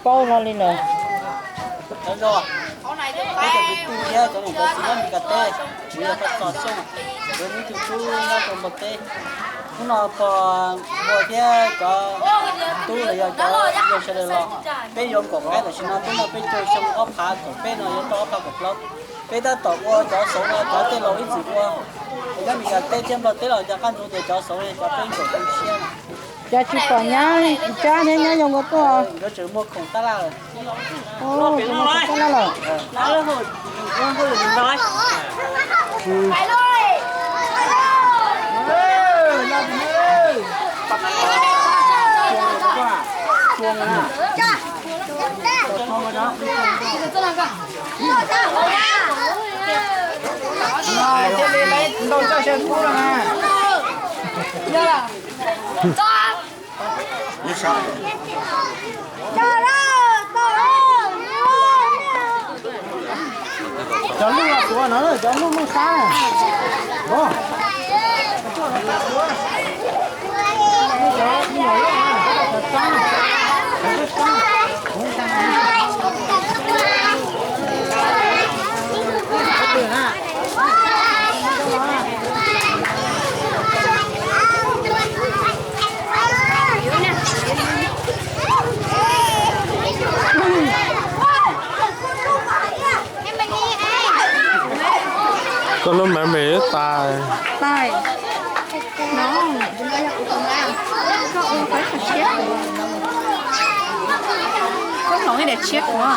Paub hlo li lawm. Cov zos, peb cov kwv tij thiab cov niam cov txiv nyob Meskas teb, kuv yog Paj Txos Xyooj, kuv yog ib tug tub nyob rau Nplog teb. Hnub no pog Npua thiab cov tub los yog cov yawg sawv daws los, peb yuav nkaum qaib tam sim no, hnub no peb cuaj xyoo ob phav kaum peb no yuav tau ob phav kaum plaub. Peb tab tom ua cov xauv no cov tej laus ib txwm ua, nyob Meskas teb thiab Nplog teb los cov qab ntug tias cov xauv cov peb nkaum xyoo tshiab. Cas tsis pom nyab Tsab thiab nyab Yoo nkawd tuaj? Nkawd tseem muag khoom tab laj lawm. Tseem muag khoom tab laj lawm. Cov lub tuav no, cov lub lub sab. Koj lub me me tas. Tas. No, koj ua qhov tshiab. Koj hloov ib daim tshiab kuv.